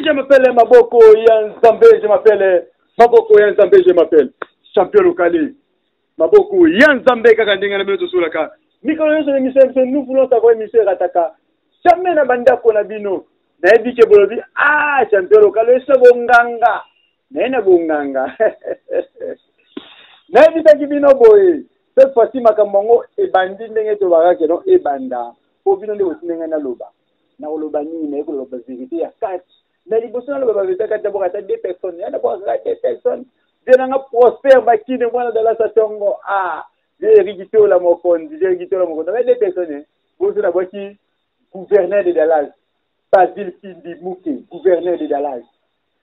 je m'appelle Maboko ya Nzambe, je m'appelle Maboko ya Nzambe, je m'appelle champion local. Maboko ya Nzambe kaka ndenge na bino tosolaka. Mikolo nyonso na émission biso nous voulons savoir émission erataka jamais na bandako na bino. Nayebi ke bolobi ah champion local eso bonganga. Naye na bonganga. Nayebisaki bino boye cette fois-ci makambo yango ebandi ndenge tobaka ke non ebanda mpo bino nde botindi ngai naloba. Nakoloba nini? Naye koloba ba verite ya kati. Mais liboso naloba ba verite ya kati, nabwaka ata deux personnes. Ya nabwaka kaka deux personnes. Vie na nga Prosper Bakine mwana Dallas Tongo. Ah, vie Eric Kitola mokonzi, vie Eric Kitola mokonzi. Nabwaki deux personnes. Hein. Boso nabwaki gouverneur de Dallas. Basile Pimbi Muke, gouverneur de Dallas.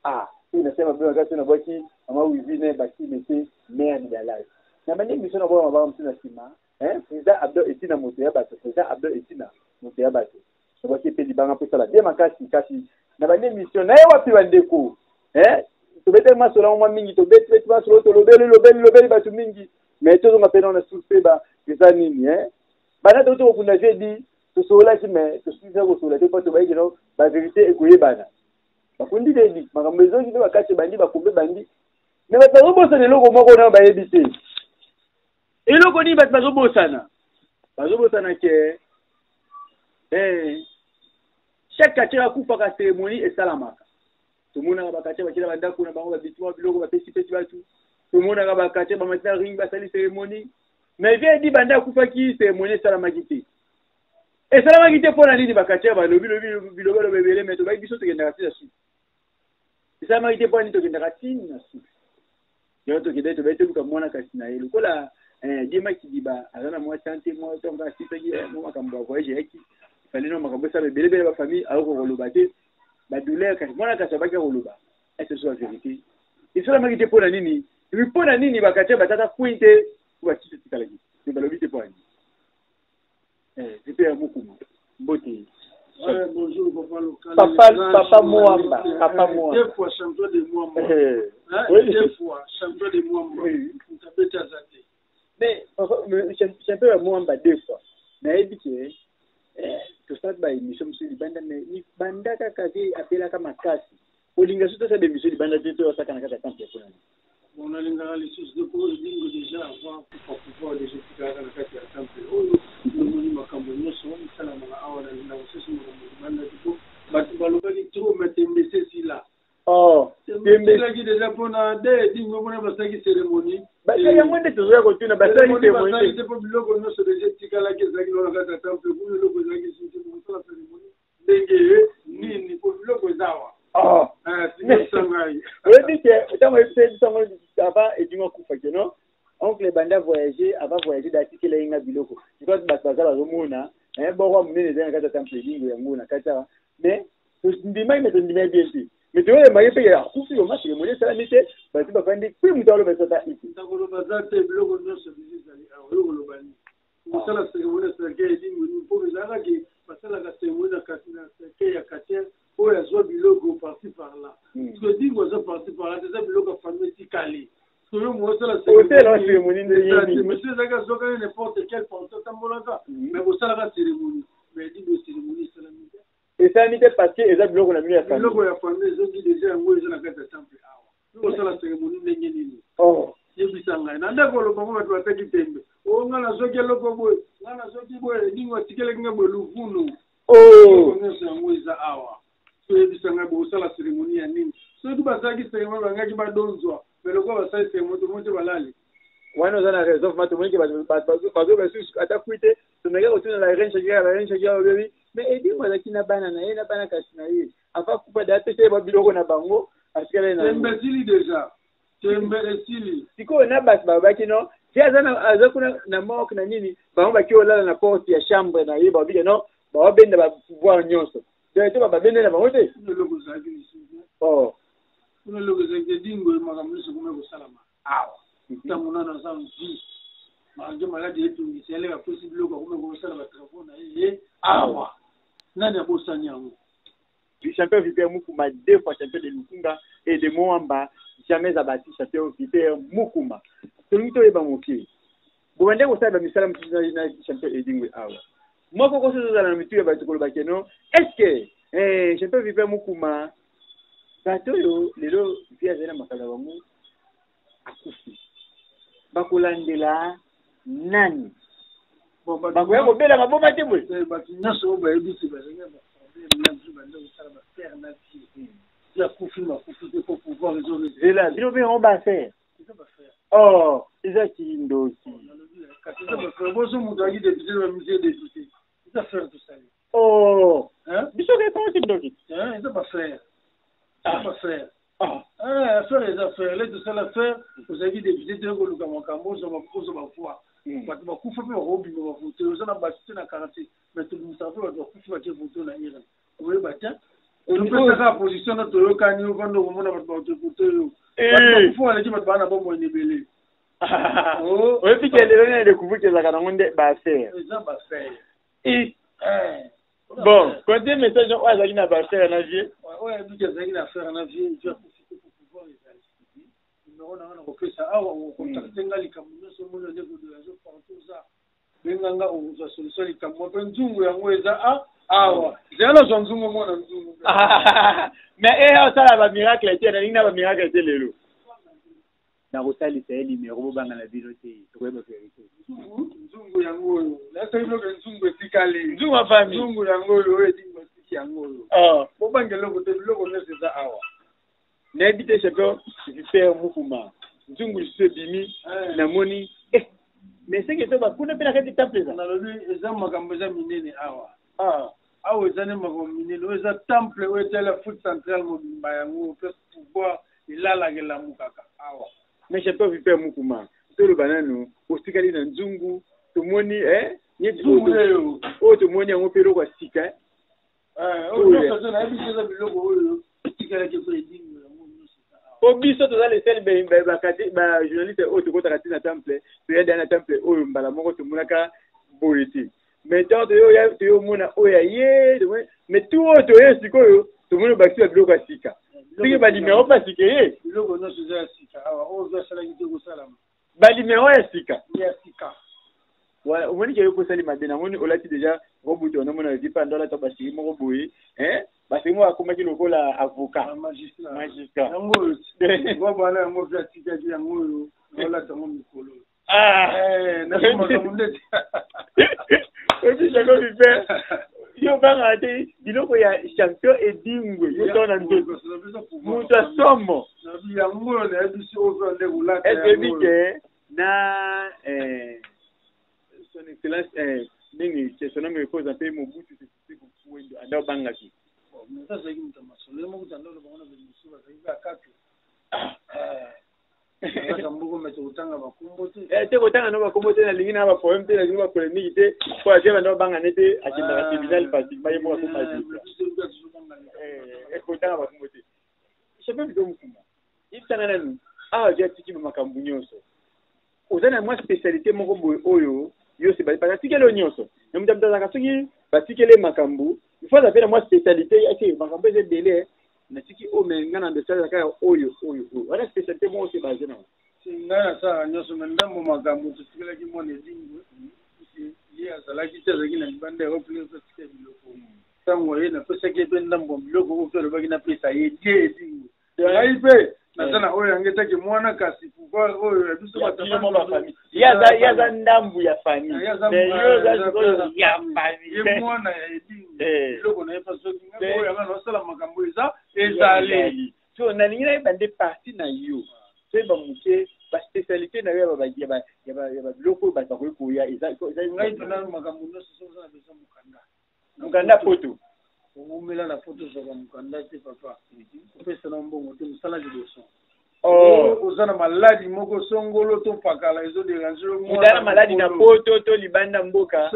Ah, soki nasali mabe makasi nabwaki mama Wivine Bakine te, maire de Dallas. Na bandi émission nabwaka mabanga mosusu na nsima. Hein, président Abdo Etina moto ya bato, président Abdo Etina moto ya bato. Nabwaki mpe libanga mpo esala bien makasi, kasi na bandi émission naye wapi bandeko? Hein, tobetaki masolo yango mwa mingi, tobeti beti masolo, tolobeli lobeli lobeli bato mingi, mais tozonga mpe na source toyeba eza nini, hein? Banda touti kokunda jeudi, tosololaki mais tosilisa kosolola te mpo tobayiki no ba vérité ekoyebana. Bakundi jeudi, makambo ezongi mpe bakati ebandi, bakombe ebandi. Mais bato bazobosana eloko moko na bayebi te. Eloko nini bato bazobosana? Bazobosana ke chaque quartier akufaka cérémonie esalamaka. Tomonaka ba quartier bakila bandako na bango babituma biloko bapesi-pesi bato. Tomonaka ba quartier bamati na ring basali cérémonie. Mais vieux dit banda akufaki cérémonie esalamaki te. Esalamaki te mpo na nini? Ba quartier balobi lobi biloba loba ebele, mais tobaki biso tokendaka ti na suka. Esalamaki te mpo na nini? Tokendaka ti na suka. Yango tokendaki tobai toluka mwana kasi na ye lokola Diema Kidiba aza na mwa tante mwa ntango asisaki mwa makambo ya voyage eyaki efali na makambo esala ebele ebele ba famille ayoka koloba te ba douleur, kasi mwana kasi abaki koloba ese so ba vérité esalamaki te mpo na nini? Epi mpo na nini bakatia batata kwin te mpo bakisi etikalaki me balobi te mpo na nini? Vipère Mukuma, mbote. Ouais, bonjour papa local. Papa, papa Mwamba, papa Mwamba. Deux fois champion de Mwamba. Hein, Oui. Deux fois champion de Mwamba. Oui. Mtabeta zate. Mais papa, champion ya Mwamba deux fois. Nayebi ke tosalaki ba émission mosusu libanda, mais libanda kaka te apelaka makasi. Olinga soki tosala ba émission libanda te, to osaka na kati ya temple kuna. Bon, nalingaka lisusu te po elingo déjà avant kufa pouvoir déjà etikalaka na kati ya temple oyo namoni makambo nyonso esalamaka awa. Nalingaka mosusu makambo libanda te po bato balobaki trop, mais tembe esesila. Oh, tembe esilaki déjà mpona de edingo mpona basalaki cérémonie. Basali yango nde tozoya kotuna, basali cérémonie te po biloko nyonso déjà etikalaki ezalaki na kati ya temple kuna. Eloko ezalaki susu te, bokosala cérémonie ndenge nini po biloko eza awa? Oh. Sikisa ngai. Oyebi ke ntango oyebisango avant edingo akufa ke non oncle banda voyager, avant voyager da atikela ye nga biloko. Je crois bato baza bazomona boko monene ezali na kati ya temple edingo yango na kati awa, mais tondimaki, mais tondimaki bien te, mais toyebaki mpe akufi oma cérémonie esalami te, bato bafandi mpe moto aloba esata ite. Nakoloba za te, biloko nyonso biso ezali awa. Oyo koloba nini? Kosala cérémonie na cercueil edingo nini? Mpo ezalaka ke basalaka cérémonie na kati na cercueil ya quartier oyo azwa biloko par-ci par-là. Parce que edingo aza par-ci par-là te, eza biloko ya famille etikali. Soyo mosala cérémonie ndenge nini? Monsieur ezalaki azwaka ye n'importe quel porte atambolaka, mais bosalaka cérémonie, mais edingo cérémonie esalami te. Esalami te parce que eza biloko na bino ya famille. Biloko ya famille ezongi déjà, yango eza na kati ya temple awa. Kosala cérémonie ndenge nini? Oh. Yebisa ngai na ndako oloba ngo bato bataki tembe o ngai nazwaki eloko boye, ngai nazwaki boye, edingo atikelaki ngai boye luvunu. Oh. Nyonso yango eza awa. Toyebisa ngai, bokosala cérémonie ya nini? Soki basalaki cérémonie, bangaki badonzwa, mais lokola basali cérémonie, tomoni te balali. Wana oza na raison vraiment. Tomoni ke bato basusu ata kui te. Tomeki kotuna la reine Shakira, la reine Shakira olobi mais edingo azalaki na bana na ye, na bana kasi na ye avant akufa da apesa ye ba biloko na bango atikala ye na Tembe esili déjà, tembe esili. Sikoyo na bato balobaki non ti aza aza kuna na morgue na nini, bango baki olala na porte ya chambre na ye, babike non baobenda ba pouvoir nyonso, donc to babende na bango te. Kuna eloko ezalaki lisusu. Oh. Kuna eloko ezalaki edingo, makambo nyonso ekoma kosalama awa. Ntango nano aza vie, malgré maladi etungisa eleka, apesi biloko, akoma kosala ba travaux na ye awa. Nani abosani yango? Champion Vipère Mukuma, deux fois champion de Lukunga et de Moamba, jamais abattu champion Vipère Mukuma. Tolingi toyeba moke. Bobande kosala bamisala mosusu na champion Edingwe awa. Moko koso ozala na mitu ya bato koloba ke non, est-ce que champion Vipère Mukuma Bato oyo lelo vie azali na makalo na bango akufi, bakolandela nani? Bakoya kobela maboma te boye? Eh, bato nyonso oyo bayebi te bazali na baproblème na biso, banda kosala baaffaire na vie hmm. Ti akufi makufi te po pouvoir ezozela bino mpe yango baaffaire. Oh, eza kindoki. Kasi eza baaffaire boso moto ayaki député na bamisi député, eza affaire tosali. Oh, biso ke kaka kindoki. Eza baaffaire, eza baaffaire. Affaire eza affaire le tosala affaire. Ozalaki député te, koluka makambo, ozwa bavoi. Bato bakufa mpe bakobima bavote. Oza na bato te na quartier, mais tobimisaka mpe bato bakufi, batie vote na urne. Oyeba te, topesaka position na toyokani. Ovanda, okomona bato bakote oyo bato bakufa baleki bato baa na bomoi ebele. Oyebi ke lelo nini découvrir ke ezalaka nango nde baaffaire? Eza baaffaire. Bon, continue message. Oyo azalaki na baaffaire na vie. Oyo ayebiki azalaki na affaire na vie, vie akufi te po pouvoir ezali. Numero na nga na kopesa awa, okocontacte nga. Likambo nyonso omoni nde koderange partout, oza benga nga, okozwa solution. Likambo mpe nzungu yango eza a awa, zela nazwa nzungu, mwana nzungu. Mais e osala bamiracle te, nalingi na bamiracle te. Lelo nakosalisa ye numero, bobanga na bino te, tokoyeba vérité. Nzungu yango oyo nasali biloko, nzungu etikali. Nzungu ya famille. Nzungu yango oyo, oyo edingo esiki yango oyo. Bobanga eloko te, biloko nyonso eza awa. Nayebi te, champion Viper Mukuma, nzungu lisusu ebimi, namoni. Mais seke to bakuna mpe na kati temple eza. Nalobi eza makambo eza minene awa. Awa eza nde makambo minene. Oyo eza temple oyo etali Afrique centrale mobimba. Yango place pouvoir elalaka, elamukaka awa. Mais champion Viper Mukuma, toloba nanu, otikali na nzungu, tomoni oyo, tomoni yango mpe eloko ya sika. Oyo nyonso nayebi te, eza biloko oyo etikalaki mpe edingo yango nyonso. Po biso toza le seul bajournaliste oyo tokotaka ntina temple, toya na temple oyo mbala moko, tomonaka boye te. Mais ntango toyomona oyo ya ye, mais tu oyo toye sikoyo, tomoni bakisi ba biloko ya sika, soki banumero mpe asika ye. Biloko nyonso eza ya sika awa, oyo asalaki te kosalama. Banumero ya sika. Ya sika. Voilà, omoni ke yo posali mabe. Namoni olati déjà robe, to namona odi pa ndo alata basiri moko boye, basiri moko akomaki lokola avocat. Magistrat yango oyo, robe wana yango mpe atikaki yango oyo, olata yango mikolo. Makambo ndeti. Oyebi, Jacob Viper, yo obangaka te biloko ya champion Edingwe, yo to na nzoto moto asomo. Yango oyo nayebisi oyo nde kolata. Eyebi ke na son excellence nini, son homme repose mpe, Mobutu Sese Seko Kuendo, anda obangaki. Azalaki moto ya masolo, ye moko tanda olobango na bemisu, bazalaki kaka kaka kaka mboko mete kotanga bakombo te. Te, kotanga no bakombo te, nalingi na baproblème te, nalingi bapolémique te, po atie banda obanga nete akendaka tribunal facilement, ye moko akoma. Kotanga bakombo te. Champion Viper Mukuma, yebisanga nanu, awa vi atiki bamakambo nyonso, oza na mwa spécialité moko boye oyo yo se parce atikeli oyo nyonso na moto azalaka? Soki batikeli makambo, il faut aza mpe na mwa spécialité ake makambo eza ebele, natiki oyo, me nga na ndosalaka kaka oyo oyo oyo wana, spécialité moko se base nango. Ngai nasalaka nyonso, me ndambo makambo totikelaki mwana Edingwe, ye azalaki te, azalaki na libanda Europe. Leo atika biloko, ntango ye napesaki ye mpe ndambo ya biloko oyo mpe alobaki napesa ye die Edingwe. Ngai mpe naza na oyo yango etaki mwana, kasi pouvoir oyo ya biso. Ye aza ndambu ya famille, mais yo oza sikoyo ya famille. Ye mwana ya Edingwe, biloko na ye mpa soki ngai oyo yanga naosala makambo eza ezali. So nalingi nayeba nde parti na yo, toyeba moke baspécialité na yo ya babiloko oyo bato bakoki koya. Ngai mpena makambo nyonso, soki oza na besoin mokanda. Mokanda poto. Owumela na poto, ozwaka mokanda te, papa, kopesa na mbongo te, mosala liboso. Oza na maladi moko songolo to pakala ezoderange. Oza na maladi na poto to libanda mboka.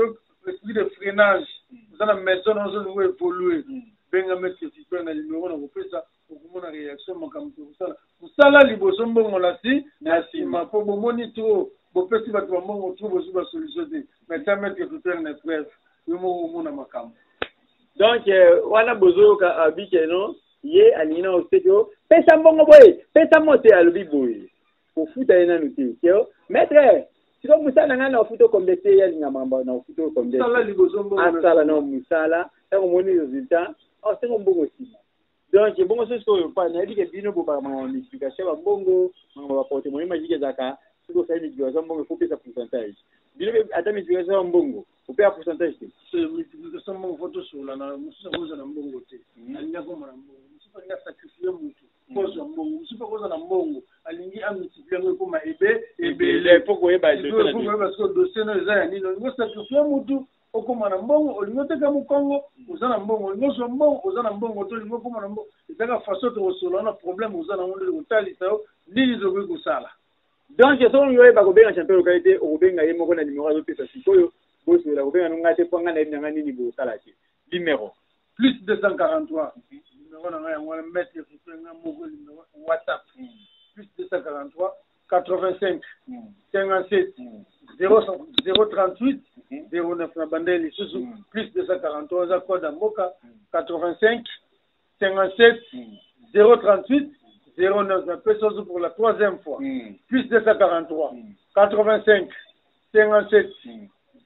Esprit de freinage, oza na maison na ozolingo évolue, benga maître Viper na numero na kopesa, okomona réaction. Makambo tokosala, mosala liboso, mbongo na si na nsima, mpo bomoni trop bopesi bato bambongo trop, bozwi basolution te. Mais tia maître Viper na épreuve, yo moko omona makambo. Donc wana bozoyoka abike no, ye alingi na oseki o pesa mbongo boye, pesa mo te, alobi boye, kofuta ye nanu te. Ke maître, siko mosala na ngai na ofuta okombe te, ye alinga makambo na ofuta okombe. Liboso mbongo. Asala na mosala, ntango omoni résultat, osengo mbongo nsima. Donc bongo soki sikoyo pa nayebi ke bino bobaka makambo ya multiplication ya bambongo, makambo ya baporte-monnaie magique ezalaka soki osali multiplication ya mbongo il faut opesa pourcentage. Bino mpe ata multiplication ya mbongo opesa pourcentage te? Multiplication mbongo fo tosolola na mosusu akozala na mbongo te, alingi akoma na mbongo. Mosusu alingi asacrifie motu mpo azwa mbongo. Mosusu mpe akozala na mbongo, alingi amultiplie yango ekoma ebe ebele. Mpo koyeba koyeba sikoyo dossier no eza ya nini. Olingi osacrifie motu okoma na mbongo, olingi oteka mokongo oza na mbongo, olingi ozwa mbongo oza na mbongo te, olingi okoma na mbongo. Ezaka façon tokosolola na problème oza nango nde kotalisa yo nini tokoki kosala. Donc soki olingi oyeba kobenga champion lokali te, okobenga ye moko na numero azopesa sikoyo. Bosolola, kobenga no ngai te mpo ngai nayebi na ngai nini bosala te. Numero? Plus 243, numéro na ngai yango wana, maître Ripe ngai moko, numéro WhatsApp plus 243 85 57 0 038 09. Na bandeli lisusu, plus 243 eza code ya mboka, 85 57 038 09. Napesi ozo pour la troisième fois, plus 243 85 57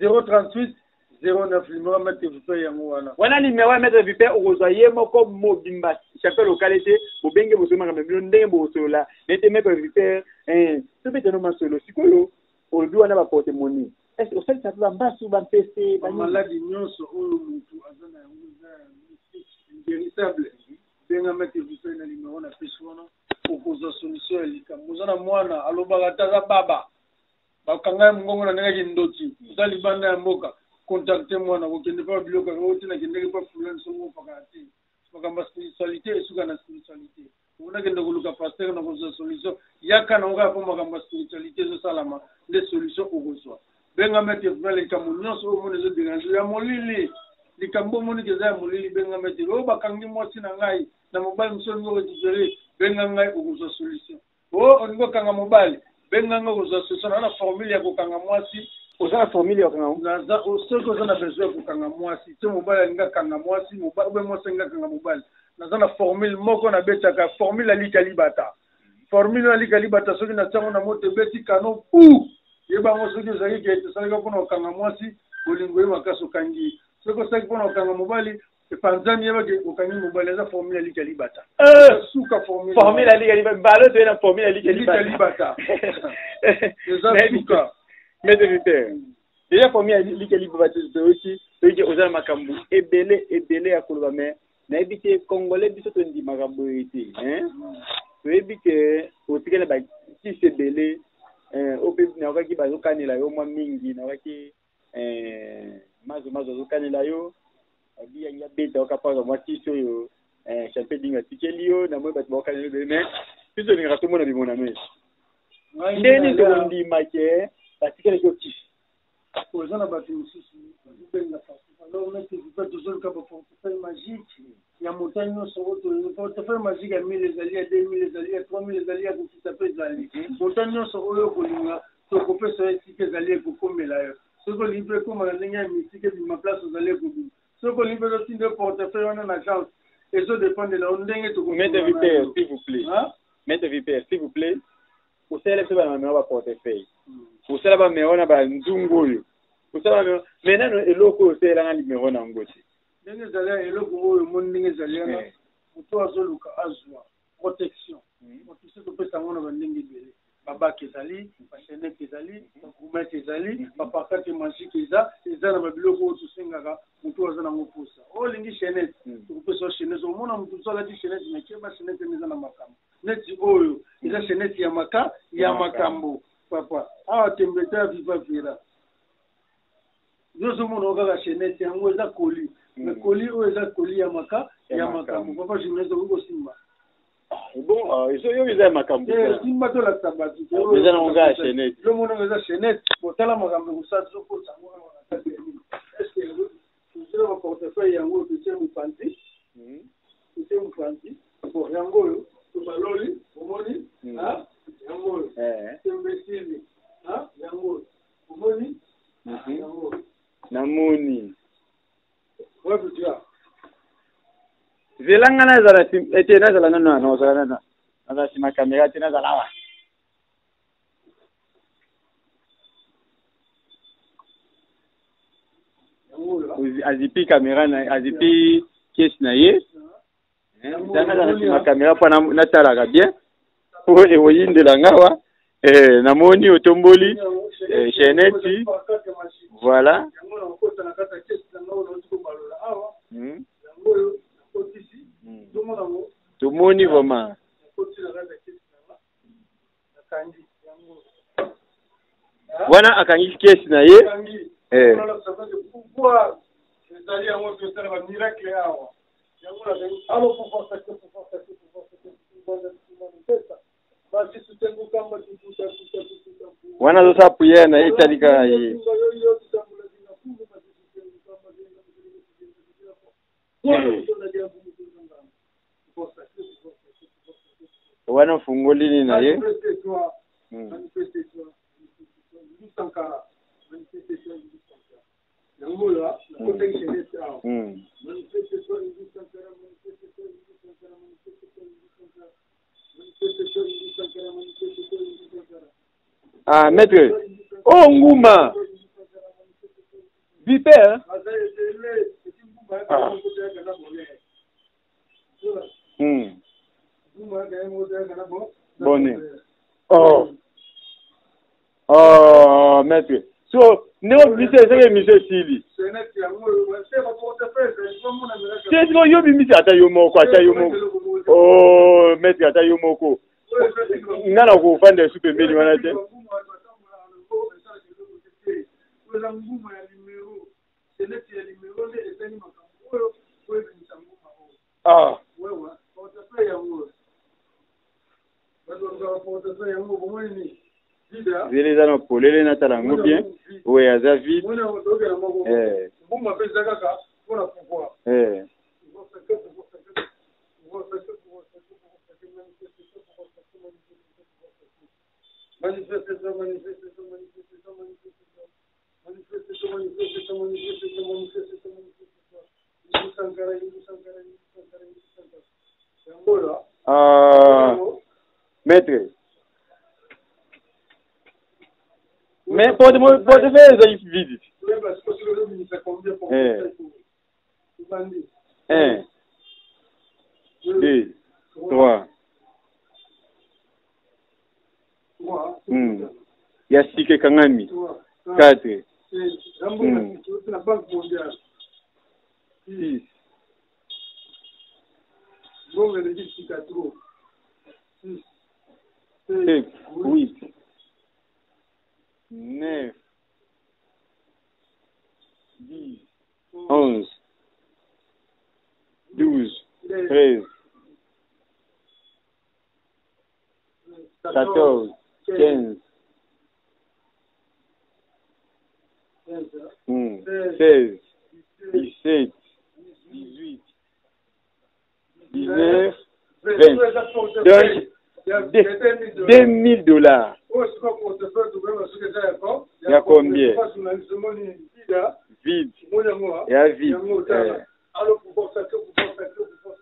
038 09, numéro maître Vipe yango wana. Wana numéro ya maître Vipe, okozwa ye moko mobimba champion lokale te. Bobenge, bosoli makambo bino ndenge bosolola nete maître Vipe. Tobetano masolo sikoyo. Olobi wana baporte-monnaie, est ce osalisa mpe bambasu, bampese? Bamaladi nyonso oyo motu aza na yango eza ya mystique, inguérissable, benga maître Vipe na numéro na pesi wana, okozwa solution ya likambo. Oza na mwana alobaka te, aza baba, bakanga ye mongongo na ndenge ya kindoki, oza libanda ya mboka, contacte mwana kokende mpa biloko yango te. Nakendeki mpa fulani songo opakaka te. Makambo ya spiritualité esuka na spiritualité. Onakende koluka pasteur na kozwa solution, yaka nango kaka mpo makambo ya spiritualité ezosalama nde solution okozwa. Benga maître Vipe, likambo nyonso oyo omoni ezoderange ya molili, likambo omoniki eza ya molili, benga maître. Oyo bakangi mwasi na ngai na mobali mosusu, olingi orécupere, benga ngai, okozwa solution. O olingi okanga mobali, benga ngai, okozwa solution. Naza na formule ya kokanga mwasi. Oza na formule ya kokanga? Naza. Soki oza na besoin ya kokanga mwasi to mobali alingi akanga mwasi obe mwasi alingi akanga mobali, naza na formule moko nabetaka, formule alika libata. Formule oyo alika libata, soki natiango na moto, ebeti kano pu yebango. Soki ozalaki ke tosalaki mpona kokanga mwasi, bolingo ye makasi, okangi. Soki osalaki mpona kokanga mobali, epanzani, yebaki okangi mobali. Eza formule alika libata, suka formule. Formule alika libata, balo toye na formule alika libata. Libata eza suka. Maître Viper, déjà formule alika libata, toyoki, toyoki oza na makambo ebele ebele ya koloba, mais nayebi te, congolais biso tondimaka boye te. Toyebi ke otikali na bakisi ebele oyo mpe nayokaki bazokanela yo mwa mingi. Nayokaki mazo mazo azokanela yo, abi yangi abeta oka mpo azwa mwa kisi oyo champion Dingo atikeli yo. Namoni bato baokanela yo ebele, mais biso tolingaka tomona bimona mesi ndenge nini tokondima ke batikelaki yo kisi. Oza na bato mosusu bazobenga alors maître Vipe, tozoluka baportefeuille magique ya mota nyonso oyo. Portefeuille magique ya 1000 ezali, ya 2000 ezali, ya 3000 ezali, ya kokita mpe ezali. Mota nyonso oyo okolinga, tokopesa yo esika ezali, ekokomela yo. Soki olingi mpe ekóma na ndenge ya mystique, ebima place ozali, ekobima. Soki olingi mpe totinda yo portefeuille wana na agence, ezodépendre na yo ndenge. Maître Viper, s'il vous plaît, maître Viper, s'il vous plaît, osala biso bamamero baportefeuille, osala bamero na banzungu oyo, osala bamero, mais nano eloko oyo osalelanga numero na yango te. Ndenge ezali, eloko oyo omoni ndenge ezali wana, moto azoluka azwa protection. Protection topesa yango na bandenge ebele: babake ezali, bachaînette ezali, bagourmette ezali, bapancarte magique eza. Eza na babiloko oyo tosengaka moto aza nango mposa. Oyo olingi chaînette, tokopesa yo chaînette. Omona moto mosu alati chaînette, mais keba, chaînette ene eza na makambo. Neti oyo eza chaînette ya maka ya makambo, papa. Awa tembe te, ya viva vera. Yo ozomona kaka chaînette yango eza koli, mais koli oyo eza koli ya maka ya makambo. Papa journaliste, okoki kosimba. Bon, oyo eza ya makambo. Simba, tolakisa bato. Eza nango kaka chaînette. Yo monango eza chaînette. Botala makambo ekosala, tozokota yango awa na kati ya nini. Est-ce tozela baportefeuille yango, totie mopanzi, totie mopanzi. Bon, yango oyo tobaloli, omoni yango oyo, tembesili yango oyo, omoni yango oyo. Namoni. Wapi tia? Zela, nga nazala ete nazala nano, nazala nano, nazala nsima caméra te, nazala awa. Yango oyo. Azipi caméra na, azipi kesi na ye. Tanga na nsima kamera mpo natalaka bien po ekoyindela nga wa. Eh, namoni otomboli eh, chaînette, voilà. Tomoni vraiment. Wana akangi kesi na ye. Eh. Ezali yango tosala ba miracle awa. Yango nazali alo pouvoir sacré, pouvoir sacré, pouvoir sacré, pouvoir sacré, wana azosala prière na ye, etali kaka ye. Wana ofungoli nini na ye? Ah, maître, oh nguma vipère. Ah. Bonne. Oh. Oh, maître. So, ndenge obimisi ezaki émission esili. Te, sikoyo yo obimisi ata yo moko, ata yo moko. Oh, maître, ata yo moko. Nga na kofanda esu pembeni wana te. Ah. Zela, eza na polele, natala yango bien. Oyo aza vide. Eh. Eh. Ah, maître. Mais portefeuille ezali vide. Eh. 1, 2, 3. Ya sika ekangami. 4. 6. 7, 8, 9, 10, 11, 12, 13, 14, 15, 16, 17, 18, 19, 20. Donc, 2000 $. Ya combien? Vide. Ya vide. Eh.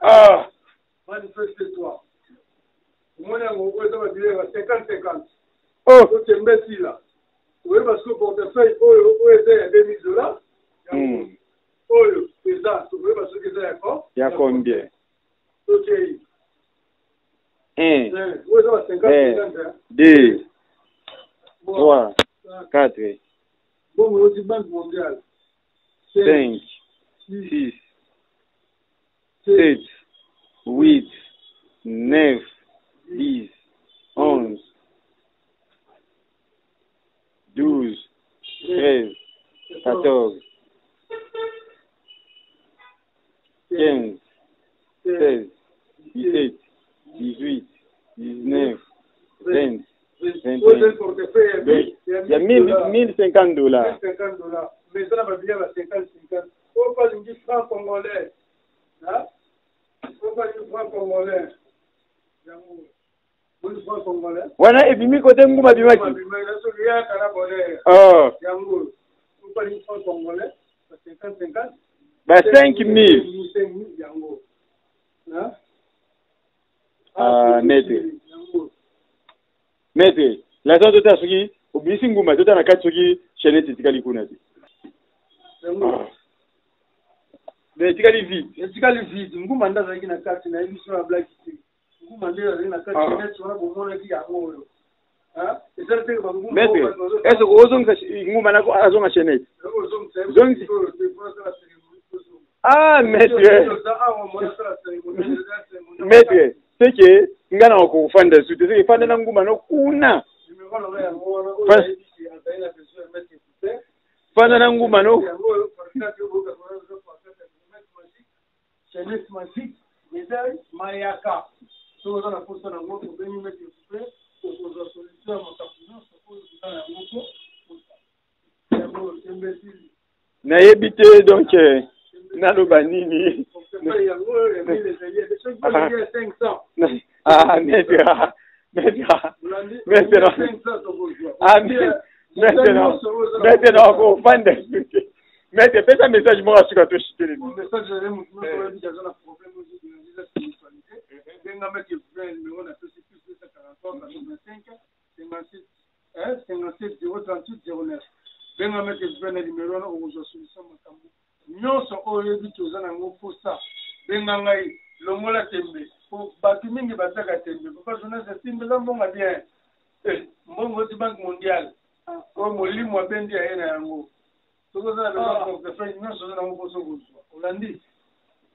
Ah! Manifeste-toi. Omoni yango, oyo eza babillets ya 50 50. Oh! Okembe esila, oyeba siko portefeuille oyo, oyo eza ya 2000 $. Oyo eza, tokoyeba soki eza ya ko Ya combien? Tokei. 1, oyo eza ba 50 50. 2, 3, 4, bongo oti Banque mondiale. 5, 6, 7, 8, 9, 10, 11, 12, 13, 14, 15, 16, 17, 18, 19, 20, 21. Ya 1050 $. 1050 $, mais eza na babillets ba 50 50. Oyo balingi franc congolais, oyo balingi franc congolais, yango boni franc congolais. Wana ebimi kote nguma ebimaki. Soki yaka na bonheur. Oh. Yango oyo balingi franc congolais ba 50 50. Ba 5000. 5000 yango. Ah, maître. Yango. Maître, laza totala soki obimisi nguma, totala na kati soki chaînette etikali kuna te. Yango. Mais etikali vide. Etikali vide. Nguma nde azalaki na kati, nayebi so na blaki te. Nguma nde azalaki na kati, ah. Neti wana bomonaki yango oyo. Ezali te banguma. Maître, est-ce que ozongisa nguma nako azonga chaînette? Zongisa. Ah, maître. Maître, c'est que nga na kofanda su te, c'est que fanda na nguma no kuna. Fanda na nguma no. Chaînette magique, médaille, mayaka. Soki oza na posa na yango, obengi maître Coupe, okozwa solution ya makambo nyonso oyo oza na yango po posa. Yango tembe esili. Nayebi te donc eh, naloba nini. Yango oyo ya mille ezali soki olingi ya 500. Ah, maître, maître, maître. Ah, maître, maître, nakofanda te. Maître, pesa message moko asuka to chitele. Message ezali moto nyonso oyebi aza na problème oyo eza spiritualité. Benga maître Fred numéro na pesi plus 243 85 56 57 038 09. Benga maître Fred na numéro wana okozwa solution makambo nyonso oyo oyebi ke oza na yango mposa. Benga ngai longola tembe po bato mingi batiaka tembe. Papa Jonas Asimba eza mbongo bien. Eh, mbongo oti Banque mondiale. Oyo molimo abendi aye na yango. Soki oza na besoin ya portefeuille nyonso oza nango mposa okozwa. Olandi?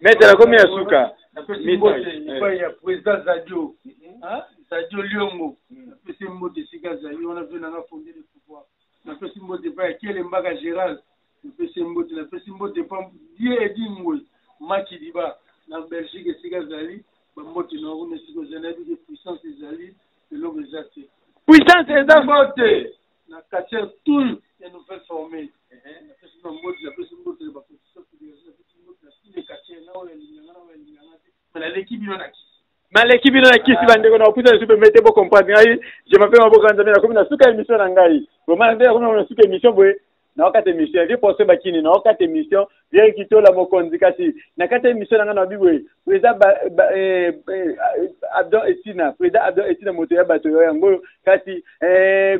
Maître nakomi ya suka. Napesi mbote epai ya président Zadio. Zadio Liongo. Napesi mbote esika azali wana mpe nanga fondé le pouvoir. Napesi mbote epai ya Kiele Mbaka Gérald. Napesi mbote, napesi mbote epai Die Edi Ngwe Makidiba na Belgique esika azali. Bambote na kuna esika ozali nayebi ke puissance ezali eloko eza te. Puissance eza mbote na quartier tout ya nouvelle formule. Napesi na mbote, napesi mbote na baposition fédération, napesi mbote na tous les quartiers na oyo alinganga na oyo alinganga te. Mais naleki bino na kisi. Naleki bino na kisi bandeko na kopusa lisusu pembe te bocomprendre ngai. Je m'appelle Maboka Nzambe nakomi na suka émission na ngai. Vraiment nde nakomi na suka émission boye. Naokata émission vieux Procès Bakini naokata émission vieux Kitola Mokonzi kasi na kati ya émission na ngai na boye président Abdon Etina président Abdon Etina moto ya bato yo yango kasi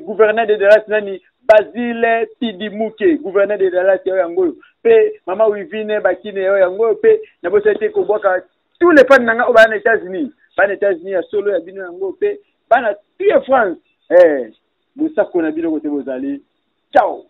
gouverneur de Dallas nani Basile Pidimuke gouverneur de Dallas yo yango oyo pe mama Wivine Bakine yo yango oyo pe nabosani te kobwaka tous les fans na ngai oyo baya na États-Unis bana États-Unis ya solo ya bino yango pe bana tuye France losako na bino kote bozali ciao.